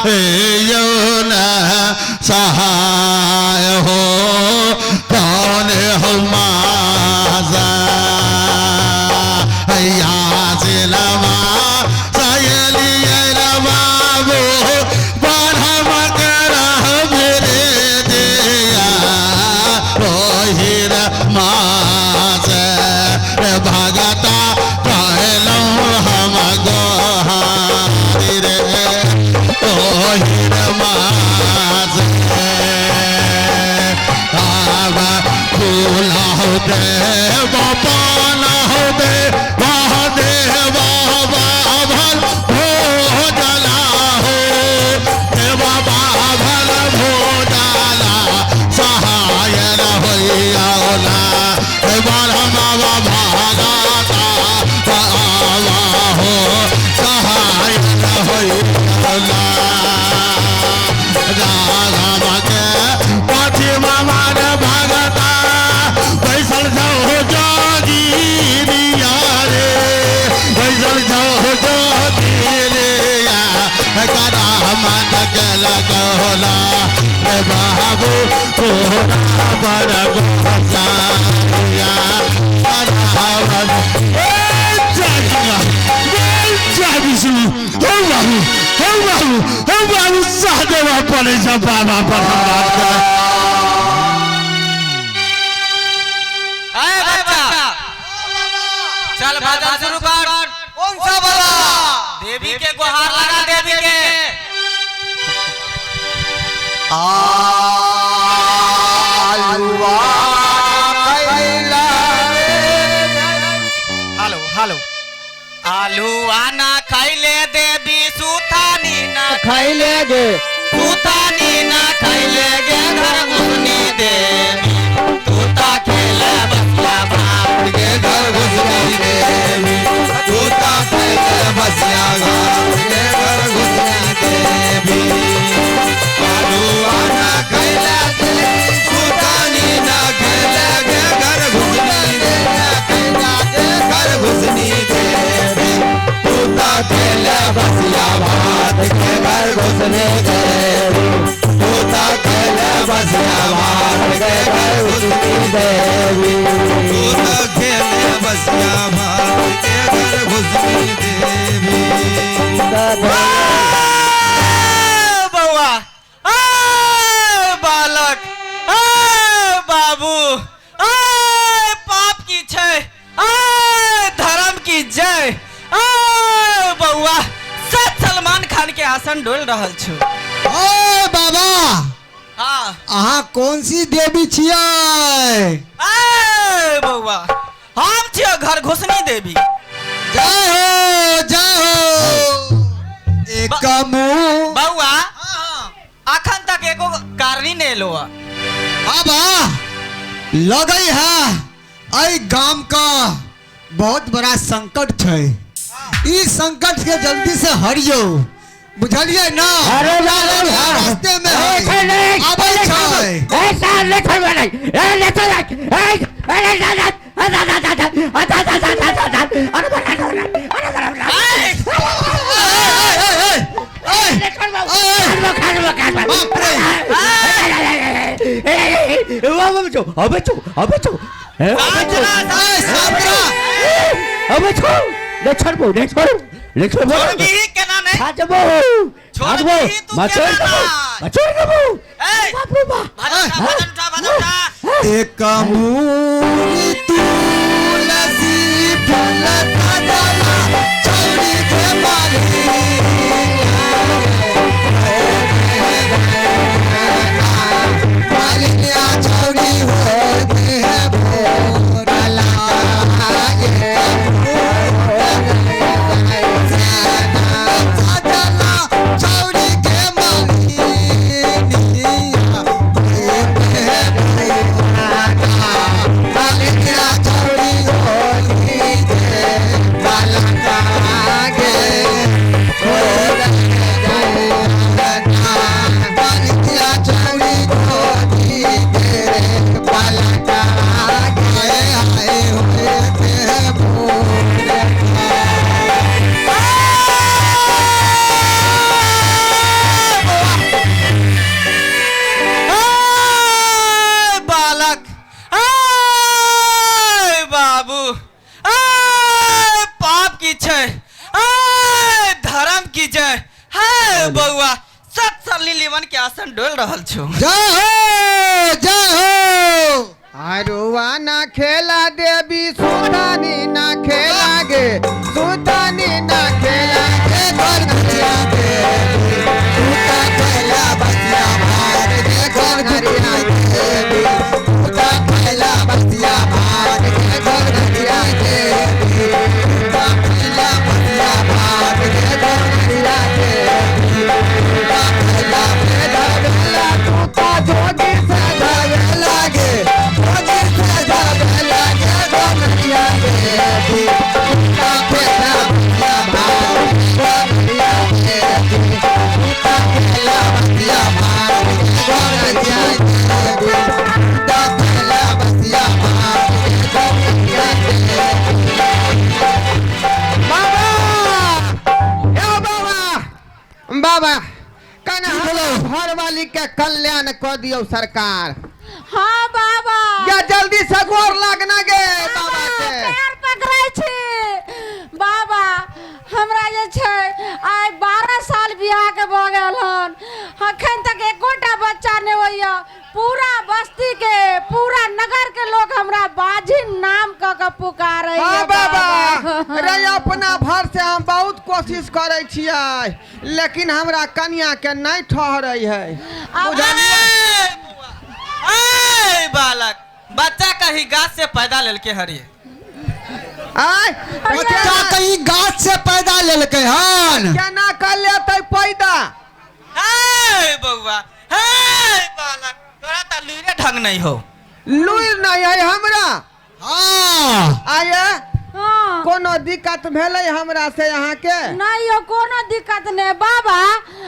यो न सहाय हो कौन हो माजा या जिलवा सहेली बाबू ब्रह्म कर दिया रोहिर मास रे भगता कहलौं हम गोहारी रे रोहिर मास आवा फूला दे बापाना दे वाह दे बाबा भल भोजला हो देवा बाभल भोजला सहाय होइया ब्रह्मा भागाता आवा हो सहाय होइया राम के पाछी मामा रे भगता बैसल जाओ जोगी रे बैसल जाओ जोगी रे करा मन के लगोला रे बाबू तोरा बड़ गोसाइया जय विष्णु हो बाबू हो बाबू हो बाबू सहदेव पड़े छ बाबा पर हम बात करें। ए बच्चा चल भजन शुरू कर। कौन सा वाला? देवी के गुहार लगा देवी के। आलुआ कैला हेलो हेलो आलू आना खैले देवी सुथानी ना खैले गे सुथानी ना खैले गे घर घुसनी देवी तूता खेले बसिया भात के घर घुसनी देवी तूता खेले बसिया भात के घर घुसनी देवी आलुआ ना खैले देवी सुथानी ना खैले गे घर घुसनी देवी के घर घुसनी देवी तूता खेले बसिया भात के घर घुसनी देवी तूता खेले बसिया भात के घर घुसनी देवी तूता खेले बसिया भात के घर घुसनी देवी। बउआ ए बालक ए बाबू ए पाप की छै ए धर्म की जय ए बउआ सच सलमान खान के आसन डोल रहल छौ। ओ बाबा हाँ अहाँ कौन सी देवी छियै? ए बउआ हम छियै घर घुसनी देवी। जय हो जय हो। एक मुँह बउआ अखन तक एगो कारनी ने एलो। बाबा लगई है एहि गाम का बहुत बड़ा संकट छै, ई संकट के जल्दी से हरियो, बुझलियै ना? अरे रास्ते में है आबै छै। एक मूरी तुलसी फूल तदला चौड़ी के मारी मालिया चौड़ी हो दे भोरला तदला चौड़ी के मालिया मालिया। ए बौआ, सत सल्ली लीवन के आसन डोल रहल छौ। जय हो, जय हो। अरुआ ना खेला देवी सुतानी ना खेला गे, सुतानी ना खेला गे, घर घुटिया देवी, सुता खेला बसिया भाग गे, घर घुटिया देवी, सुता खेला बसिया भाग गे, घर घुटिया देवी, सुता खेला बसिया भाग गे, घर घुटिया देवी, सुता खेला बेला सुता जोगी से जावे लागे, जोगी से जावे लागे, घर घुटिया देवी, सुता खेला बसिया भाग, घर घुटिया देवी, सुता खेला बसिया भाग, घर घुटिया देवी, सुता खेला बसिया भाग, घर घुटिया देवी। बाबा, ए बाबा, बाबा कने घर वाली के कल्याण क दियौ सरकार। हाँ बाबा। या जल्दी से गोर लागना गे बाबा के। पैर पकड़ै छी बाबा। हमरा जे छै आइ 12 साल बियाह के भऽ गेल हन, अखन तक एकोटा बच्चा नहि होइया। पूरा बस्ती के, पूरा नगर के लोग हमरा बाझिन नाम कऽ के पुकारै। हाँ बाबा, रे अपना भर से हम बहुत कोशिश करै छियै, लेकिन हमरा कनिया के नहीं ठहरै है। बुझलियै? ए बालक, बच्चा कहीं गाछ से पैदा लेलके हरी। आय बच्चा कहीं गाछ से पैदा लेलकै हन। केना कर लेतै पैदा? ए बौआ, हे बालक, तोरा त लुइरे ढंग नहीं हो। लुइर नहीं है हमरा। हाँ। आये हाँ। कोनो दिक्कत भेलै हमरा से यहाँ के? नहीं यो कोनो दिक्कत नहीं बाबा।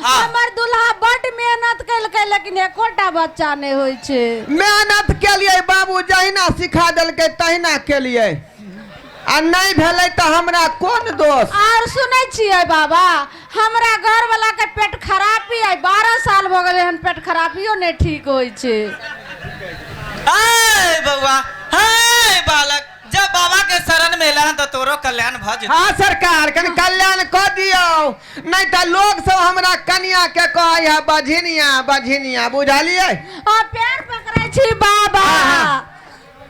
हाँ। हमर दुल्हा बड मेहनत केलकै, लेकिन एकोटा बच्चा नहीं होइ छै। मेहनत केलियै बाबू, जहिना सिखा देलकै तहिना केलियै, आ नहीं भेलै तऽ हमरा कोन दोष? आर सुनै छियै बाबा, हमरा घर वाला के पेट खराबी है, 12 साल भऽ गेलै हन, पेट खराबियो नहीं ठीक होइ छै। ए बौआ, हे बालक, जब बाबा के शरण में एला तो तोरो कल्याण भ जेतौ। हाँ सरकार, कनि कल्याण कऽ दियौ, नहीं तऽ लोग सब हमरा कनिया के कहै है बझिनिया बझिनिया, बुझलियै? आ पैर पकड़ै छी बाबा।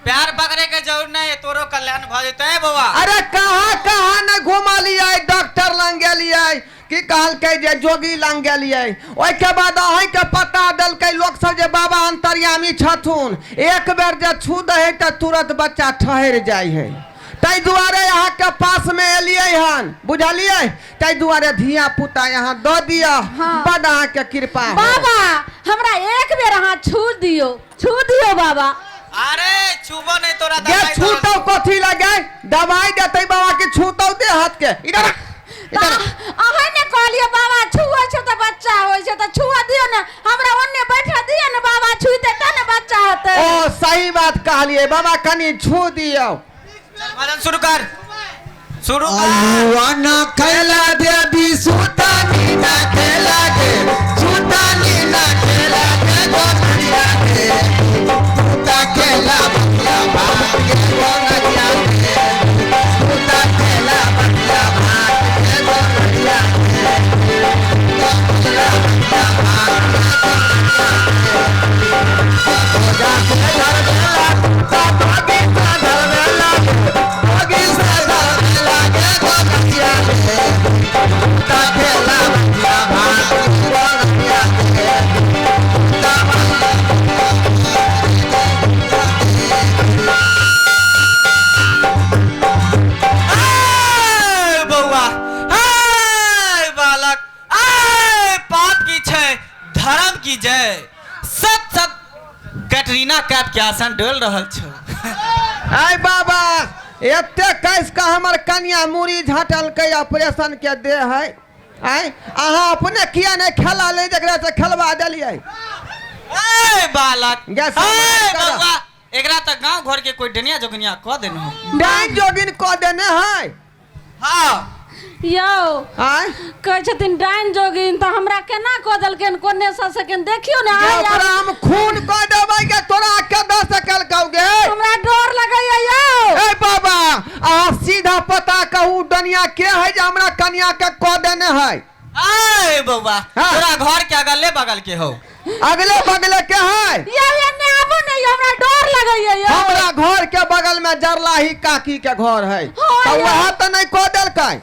प्यार पकड़े के जरूर नहीं है, तोरो कल्याण भ जेतै। ए बौआ, अरे कहाँ कहाँ न घुमलियै, डॉक्टर लग गेलियै, की कहलकै जे जोगी लग गेलियै, ओहिके बाद अहींके पता देलकै लोक सब जे बाबा अंतर्यामी छथुन, एक बेर जे छू दै है तऽ तुरंत बच्चा ठहरि जाइ है। ताहि दुआरे अहाँके पास में एलियै हन, बुझलियै? ताहि दुआरे धिया पुता यहाँ दऽ दिअ। हाँ। बड अहाँके कृपा हो। बाबा हमरा एक बेर अहाँ छू दियौ, छू दियौ बाबा। अरे छुबो नहीं तोरा गे दवाई छूतौ कथी लगे? दवाई देतै बाबा के छूतौ दे हाथ के इधर आ, इधर आ। अहाँ ने कहलियै बाबा छुआ छै तऽ बच्चा होइ छै, तऽ छुआ दियौ ने, हमरा ओन्ने बैठा दियौ ने बाबा, छुइते तऽ ने बच्चा हेतै। ओ सही बात कहलियै बाबा, कनि छू दियौ। भजन शुरू कर, शुरू कर। अल्लुआ ना खेला देवी सुतानी ना खेला गे, सुतानी ना खेला गे, गोरिया गे, सुता खेला बसिया भाग गे, गोरिया गे, सुता खेला बसिया भाग गे, गोरिया गे, सुता खेला बसिया भाग गे, गोरिया गे। गोजा से घर बेला, सुता भागी से घर बेला, भागी से घर बेला गे, गोरिया गे, सुता खेला बसिया भाग गे, गोरिया गे, सुता ए बौआ, हे बालक, ए पाप की छै धर्म की जय। सत सत कैटरीना कैफ के आसन डोल रहल छौ। आय बाबा, एते कैस के हमर कनिया मूड़ी झटलकै ऑपरेशन के दे है। आय अहाँ अपने किया नहीं खेला ले जकरा से खेलवा देलियै? ए बालक, गे ए सम्मान करा। बौआ, एकरा त गांव घर के कोई डनिया जोगनिया क देने हो। डाइन जोगिन कऽ देने है। हाँ। यौ आय कहै छथिन डाइन जोगिन, तऽ हमरा केना कऽ देलखिन कोने सँ सेकेंड देखियौ ने। गे आइ ओकरा हम खून कऽ देबै गे, तोरा के दऽ सकलकौ गे? हमरा डर लगैया यौ। ए बाबा, अहाँ सीधा पता कहू डनिया के है जे हमरा कनिया के कऽ देने है? आय बौआ, हाँ। तोरा घर के अगले बगल के हो। अगले बगले के है। यौ एने आबू ने यौ, हमरा डर लगैया यौ। हमरा घर के बगल में जरलाही काकी के घर है, हाँ, तो यौ। वह तो नहीं को देलकै।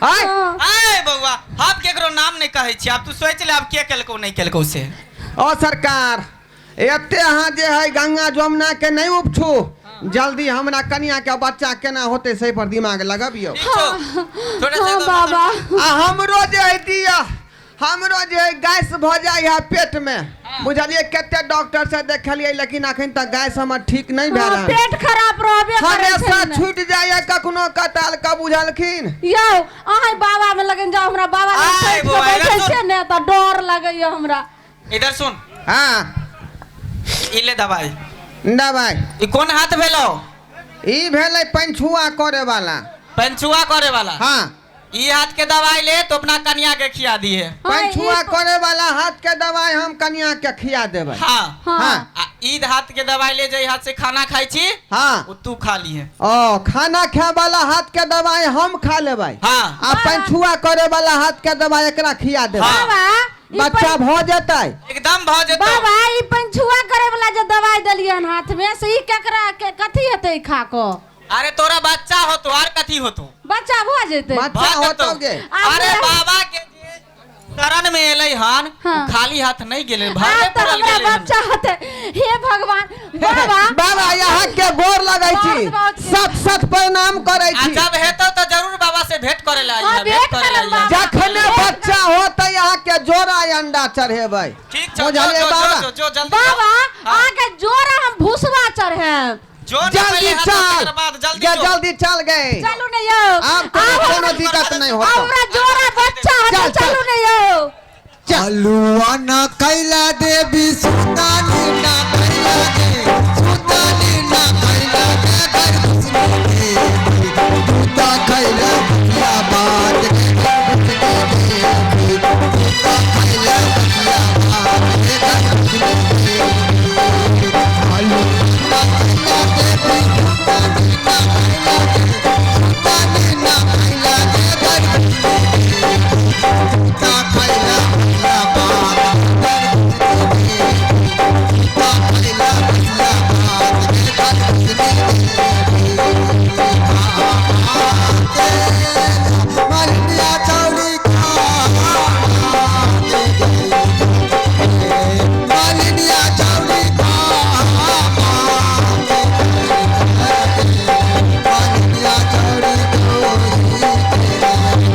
आय हाँ। आय बौआ, हम केकरो नाम नहीं कहै छी, आब तू सोच ले आब के केलकौ नहीं केलकौ से। ओ सरकार, एते अहाँ जे है गंगा जमुना के नहीं उपछू, जल्दी हमरा कनिया के बच्चा केना होते से पर दिमाग लगबियो। ठीक छौ, थोड़ा सा हाँ तो बाबा। आ हमरो जे है दिया, हमरो जे है गैस भऽ जाइ है पेट में, बुझलिए? कते डॉक्टर से देखलिए लेकिन अखन तक गैस हमर ठीक नहीं भेल हाँ, हन। पेट खराब रहबे करै छै हमेशा ने। छूट जाइ है कखनो कताल का, बुझलखिन? यौ अहाँ बाबा में लगन जाओ, हमरा बाबा लग आय सटि के बौआ, बैठे इधर छियै ने तऽ डर लगैया हमरा। इधर सुन। हाँ। ई ले दवाई। दवाई। ई कोन हाथ भेलौ? ई भेलै पंछुआ करे वाला। पंचुआ करे वाला? हाँ। ई हाथ के दवाई ले तो अपना कनिया के खिया दिए। हाँ, पंछुआ ई करे वाला हाथ के दवाई हम कनिया के खिया देबै। हाँ। हाँ। हाँ। आ ई हाथ के दवाई ले, जे हाथ से खाना खाई छी, हाँ, ओ तू खा लिए। ओ खाना खाए वाला हाथ के दवाई हम खा लेबै। हाँ। आ पंछुआ करे वाला हाथ के दवाई एकरा खिया देबै। हाँ। बाबा ई बच्चा भऽ जेतै। एकदम भऽ जेतौ। बाबा ई पंछुआ करे वाला जे दवाई देलियन हाथ में से ई केकरा के कथी हेतै खा कऽ? अरे तोरा बच्चा होतो आर कथी होतो? बच्चा भऽ जेतै। बच्चा भऽ जेतौ। होतौ गे। अरे बाबा के जे शरण में एलै हन, हाँ। खाली हाथ नहीं गेलै, आब भरले तऽ पुरल हमरा गेलै हन। बच्चा हेतै। हे भगवान, बाबा। बाबा यहाँ के गोर लगै छी, बहुत बहुत। सत सत प्रणाम करै आ छी। जब हेतौ तो जरूर बाबा से भेंट करे ला हाँ, अइहे, भेंट करे ला करब बाबा। अइहे। जखने बच्चा होतै यहाँ के जोड़ा अंडा चढ़ेबै। ठीक छौ, जो बुझलियै जो बाबा? जो जो जल्दी जो। बाबा हाँ। अहाँके जोड़ा हम भूसवा चढ़ायब। जो ने जल्दी पहिले हाथ चल तकर बाद जल्दी गे, जो। जल्दी चल गए। चलू ने यौ। आब कोनो आब कोनो दिक्कत नहीं होतौ। हमरा जोड़ा बच्चा हेतै। चल, चल। चलू ने यौ। अलुआ न कैला देवी सुतानी न कैला दे, सुतानी न कैला दे घर घुसनी देवी, तूता कैला बतिया बात के घर घुसनी देवी, तूता कैला बतिया बात के घर घुसनी देवी। अलुआ न कैला देवी सुतानी न कैला दे, सुतानी न कैला दे घर घुसनी देवी, तूता कैला बतिया बात के घर घुसनी देवी, तूता कैला बतिया बात के घर घुसनी देवी। मरनिया चौड़ी खा, मरनिया चौड़ी खा, मरनिया चौड़ी मरनिया चौड़ी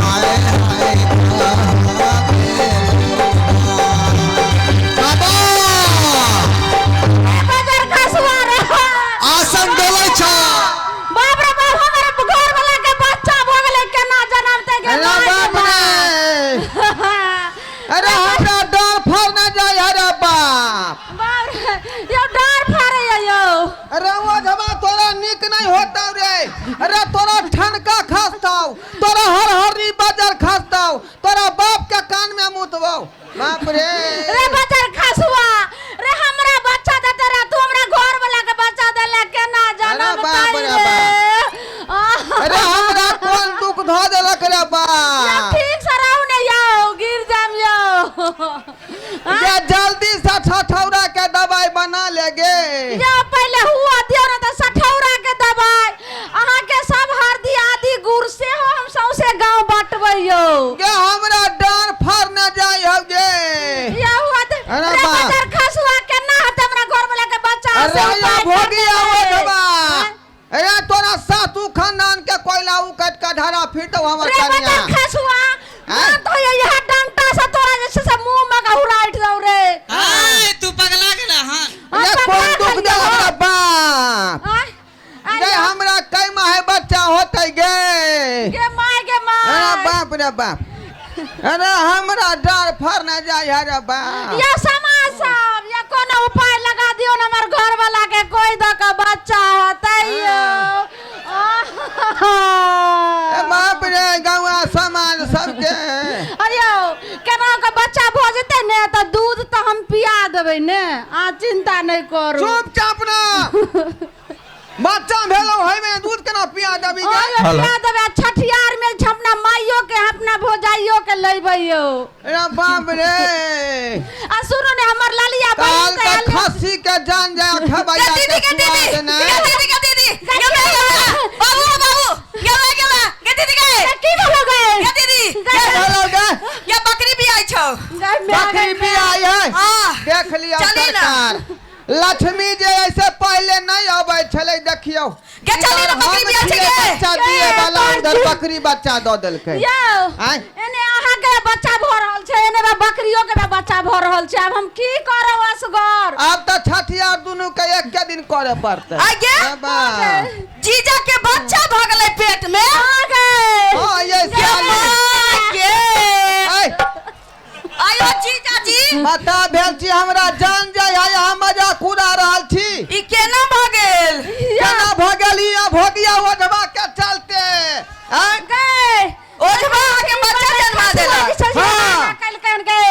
हाय हाय बाबा। ए बजर खसुआ रे। आसन डोलै छ। बाप रे बाप, हमर घर वाला के बच्चा भऽ गेलै, केना जनमतै गे? अरे बाप रे, अरे हमरा डर फर न जाइ है रे बाप। बाप रे यौ, डर फाड़ैया यौ। अरे वो जबा तोरा नीक नहीं होतौ रे। अरे तोरा ठनका खसतौ, तोरा हर हरी बजर खसतौ, तोरा बाप के कान में मुतबौ। बाप रे। रे बजर खसुआ रे, हमरा बच्चा देते रे, तू हमरा घर वाला के बच्चा देले, केना जनमतै बाप रे रे? अरे हमरा कोन दुख धऽ देलक रे यौ, बाप? ठीक से रहू ने यौ, गिर जाम यौ। जे जल्दी से छठौरा के दवाई बना ले गे। यौ पहिले हुआ दियौ ने तऽ सठौरा के दवाई, अहाँके सब हरदी आदि गुड़ सेहो हम सौंसे गाँव बाँटबै यौ। गे हमरा डर फर न जाइ हौ गे। यौ हुआ तऽ अरे रे बा। बजर खसुआ, केना हेतै हमरा घर वाला के बच्चा अरे से या उपाय भोगी करने आवो रे? धबा। आँय? अरे तोरा सातु खानदान के कोयला उकट के ढारा फिर दो हमर रे कनिया। बजर खसुआ, आँय? ना तो ये डंटा से तोरा जे छै से मुंह में घुराइट दौ रे। आय तू पगला गेला हन। हाँ, ये पगला कोन दुख गेलियै देलक हौ। रे बाप? आँय? आँय गे यौ। हमरा कै माहे बच्चा होतै गे? गे my गे अरे my. बाप रे बाप, अरे हमरा डर फर न जाइ है रे बाप। या समाज साहब, या कोनो उपाय लगा दियौ ने, हमर घर वाला के कोई दऽ के बच्चा हेतै यौ। ए बाप रे, गौआ समाज सबके। अरे यौ, केना के बच्चा भऽ जेतै ने तऽ दूध तऽ हम पिया देबै। देबै ने, अहाँ चिंता नहि करू। चुपचाप ना बच्चा भेलो है में दूध केना पिया देबी गे? ओ पिया देबै आ छठियार में छै अपना माइयो के अपना भौजाइयो के लेबै यौ। अरे बाप रे। आ सुनू ने हमर ललिया काल बहिन तऽ तऽ खस्सी के जान जाय खबैया गे दीदी, के गे सुआ दीदी, देने। गे दीदी, गे दीदी, गे गे, गे बाबू, बाबू, गे गे, गे गे दीदी, गे। की भेलो गे? गे दीदी, के भेलौ गे? गे बकरी भी आई छौ। गै माय बकरी गै। भी आई है। हाँ। देख लियौ चली ना। सरकार, लक्ष्मी जे ऐसे पहले नहीं अबै छलै, देखियौ। गे चली ना, बकरी हम भी आई छै छियै गे। बच्चा दिए वाला, उधर बकरी बच्चा दऽ देलकै। यौ आँय? एने अहाँके बच्चा भऽ रहल छै, एने बा बकरियो के बा बच्चा भऽ रहल छै, आब हम की करब असगर? आब तऽ छठियार दुनू के एके दिन करे पड़तै। आ गे? बाबा। जीजा के बच्चा भऽ गेलै पेट में। आ गे। हाँ, ये गे साली। माँ, गे। आय, आयो जीजा जी। बता भेल छी हमरा जान जाय है, अहाँ मजाक उड़ा रहल छी। ई केना भऽ गेल? केना भऽ गेल ई अभोगिया ओझबा के चलते? आँय? गे ओझबा अहाँके बच्चा जन्मा देलक। हाँ। कलकन गे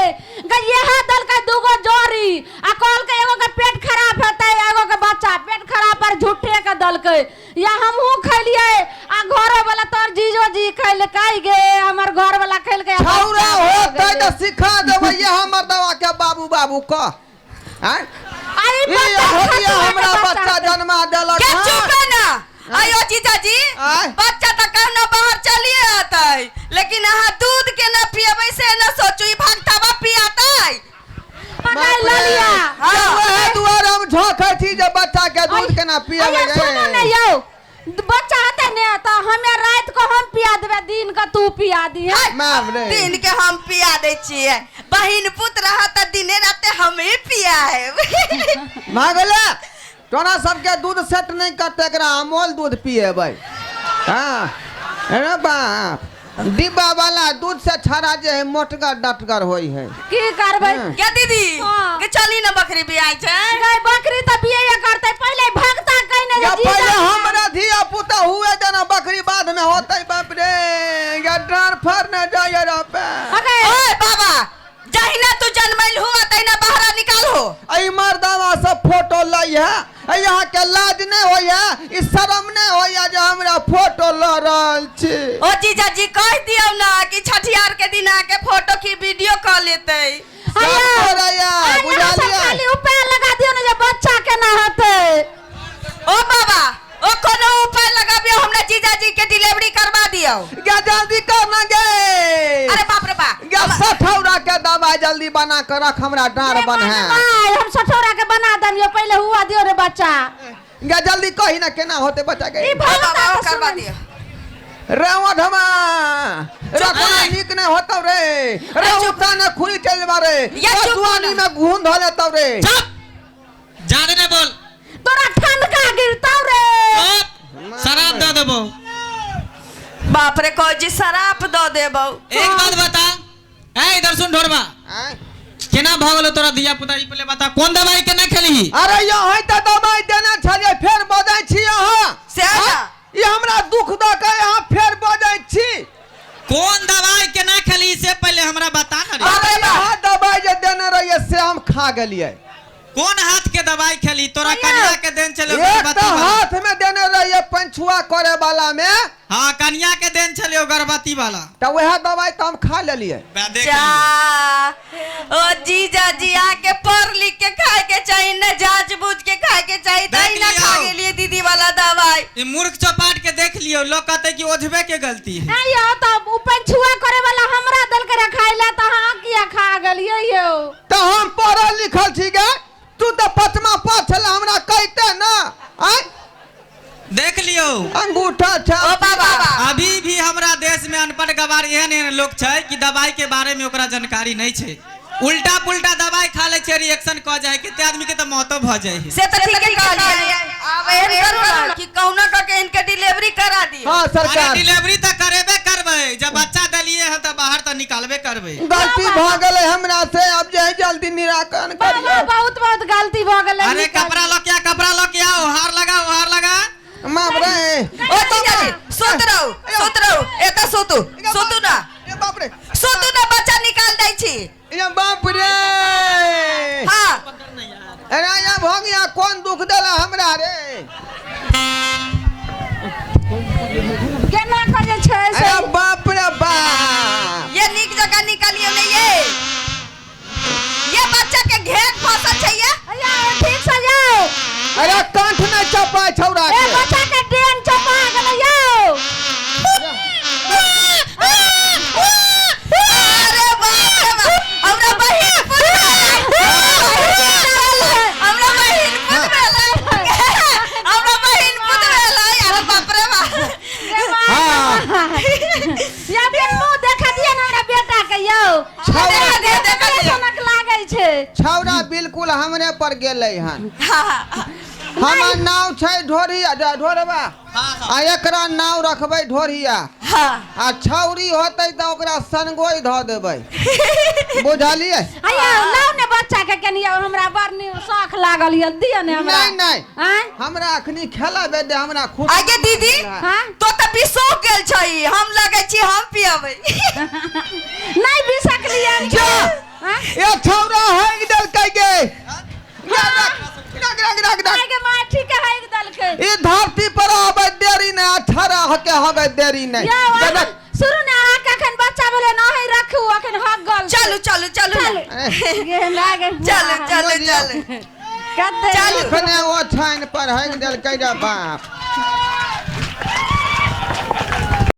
गे यह दलकै दूगो जोड़ी आ कहलकै एगो के पेट खराब हेतै एगो के बच्चा पेट खराब पर झूठे के दलकै, या हमहूँ खैलियै आ घरो वाला तोर जीजो जी खैलकै गे, हमर घर वाला खैलकै। छौरा होतै तऽ सिखा देबै ये हमर दवा के बाबू बाबू कह। आँय? आई ई बच्चा अभोगिया खतरा के हमरा बच्चा जन्मा देलक। के हँ। चुप है ना। आयो जीजा जी, आय। बच्चा तऽ कहना बाहर चलिए आतै, लेकिन अहाँ दूध के ना पियबै से ना सोचू, ई भगतावा पियातै। पकाइ ललिया। हाँ। वएह दुआरे हम झोंकै छी जे बच्चा के दूध केना पियबै। अये सुनू ने यौ, बच्चा हेतै ने तऽ हमे राति को हम पिया देबै, दिन के तू पिया दिहे। बाप रे। दिन के हम पिया दै छियै, बहिन पुत्र रहत तऽ दिने राते हमे पियाएब। भऽ गेलै, तोरा सबके दूध सेट नहि करतै, एकरा अमूल दूध पिएबै। हाँ, अरे बाप, डिब्बा वाला दूध से छड़ा जे है मोटगर डटगर होइ है। की करबै? गे दीदी, हाँ। गे चली ना, बकरी बियाइ छै। गै बकरी तऽ बियाह करतै पहिले भगता कहिने या जे जीजा। पहिले हमरा धिया पुता हुए देना, बकरी बाद में होतै। बाप रे, या डर फर न जाय रे पे। अगे ओए बाबा, जहिना तू जन्मैल हुआ तहिना बाहरा निकालहो। एहि मर्दावा सब फोटो लै है, यहाँ के लाज नहीं होय है, ई शरम नहीं होय है जे हमरा फोटो ल रहल छी? ओ जीजा जी, कह दियौ ना कि छठियार के दिन आके फोटो की वीडियो कॉल लेतै। सब करैया, बुझलियै? खाली उपाय लगा दियौ ने जे बच्चा केना हेतै। ओ बाबा, ओ कोनो उपाय लगाबियौ, हमरा जीजा जी के डिलीवरी करवा दियौ। गे जल्दी कर ना गे। अरे बाप रे बाप। गे सठौरा के दवाई जल्दी बना के रख, हमरा डाँर गे बन है। माय, हम सठौरा के बना दमियो, पहिले हुआ दियौ रे बच्चा। गे जल्दी कही ना केना होते बच्चा के। ई ओ भगता बाबा, ओ तऽ करवा सुन। दियौ। रे ओढ़मा रे, कोना नीक नहीं होतौ रे। रे उठा ने खुली चल बारे। या चुप पसुआनी ना। में घून धो लेतौ रे। चुप, ज्यादा नहीं बोल। तोरा ठंडका गिरतौ रे। चुप, शराब दे देबो। बाप रे, कह जी शराब दऽ देबौ। एक बात बता, ए इधर सुन ढोरबा। आँय? केना भऽ गेलो तोरा धिया पुता, ई पहिले बता, कोन दवाई केना खेलही? अरे यहाँ तऽ दवाई देने छलियै, फेर बजै छी अहाँ। से ना। ई हमरा दुख दऽ के अहाँ फेर बजै छी। कोन दवाई केना खेलही से पहिले हमरा बता ना रे। अरे यहाँ दवाई जे देने रहियै से हम खा गेलियै। कोन हाथ के दवाई खेली? तोरा कनिया के देन छले एक गर्भवती तऽ वाला। हाथ में देने रहियै पंछुआ करे वाला में। हाँ, कनिया के देन छले गर्भवती वाला। तऽ वएह दवाई तऽ हम खा लेलियै। बे देख जा, ओ जीजा जी, आके पढ़ लिख के खाए के चाही न, जांच बूझ के खाए के चाही। देख तही ना खा लियौ। गेलिए दीदी वाला दवाई। ई मूर्ख चौपाट के देख लियो, लोग कहते कि ओझबे के गलती है। नहीं यौ, तऽ उ पंछुआ करे वाला हमरा देलकै रे खाइ ला, तऽ अहाँ किया खा गेलियै यौ? तऽ हम पढ़ल लिखल छी गे, तू तऽ पचमा पास छले, हमरा कहिते ना। आँय? देख लियो। अंगूठा ओ छाप। बाबा। अभी भी हमरा देश में अनपढ़ गवार एहन एहन लोग छै कि दवाई के बारे में ओकरा जानकारी नहीं छै, उल्टा पुल्टा दवाई खा ले छै, रिएक्शन क जाए, कते आदमी के तऽ मौतो भऽ जाइ है। से तऽ ठीके कहलिए। आब एहन करू ना कि कहुना कऽ के इनके डिलीवरी करा दियो। हाँ। अरे सरकार डिलीवरी तऽ करेबे करबै, जब बच्चा देलिए है तऽ बाहर तऽ निकालबे करबै। गलती भऽ गेलै हमरा से, आब जे है जल्दी निराकरण बाबा करियौ। बहुत बहुत गलती भऽ गेलै। अरे कपड़ा लऽ के आ, कपड़ा लऽ के आओ, हार लगाओ, हार लगा। बाप रे। ओ जीजा जी, सुत रहू, सुत रहू, एतऽ सुतू, सुतू ना। ए बाप रे। सुतू ना, बच्चा निकाल दै छी। ए बाप रे। हाँ। अरे या भोगिया कोन दुख देला हमरा रे? केना के जे छै से अरे बाप रे बाप। ये नीक जगह निकालियो ने ये। ये बच्चा के घेर फसल छै ये। अया ठीक से जाओ। अरे कंठ नहीं चपाय छौड़ा ए के। बच्चा के डेन चपा गेलै यौ। अरे बाप रे बाप, हमरा बहिन पुत भेलै, हमरा बहिन पुत भेलै, हमरा बहिन पुत भेलै। अरे बाप रे बाप। हाँ। या फिर मुंह देखा दिया ना हमरा बेटा के यौ। देखा दिया, देखा दिया। सनक लागै छै। छौड़ा बिल्कुल हमरे पर गेलै हन। हाँ। हमर नाव छै ढोरिया, ढोरबा, आ एकरा नाव रखबै ढोरिया। हाँ। आ छौरी होतै तऽ ओकरा सनगोई धऽ देबै, बुझलियै? अया लाउ ने बच्चा के कनिया, हमरा बड़ शौख लागल यऽ, दिअ ने हमरा। नहीं नहीं, आँय? हमरा अखनी खेलाबे दे, हमरा खुश। आगे दीदी। हाँ? तो तऽ बिसोक गेल छै, हम लगै छी हम पियबै। नहीं बिसकलियै। जा। आँय? ए छौड़ा हेग देलकै गे। रख रख रख रख रख। आइ गे माय, ठीक है हेग देलकै। ई धरती पर आबै देरी नहि, अठारह हके हबै देरी नहि। यौ शुरू ने अहाँ के अखन बच्चा भेलै न है, रखू अखन हक गल। चलू चलू चलू चलू। गे माय गे। चलू चलू चलू कते चलू। अखने ओ ठानि पर हेग देलकै रे बाप।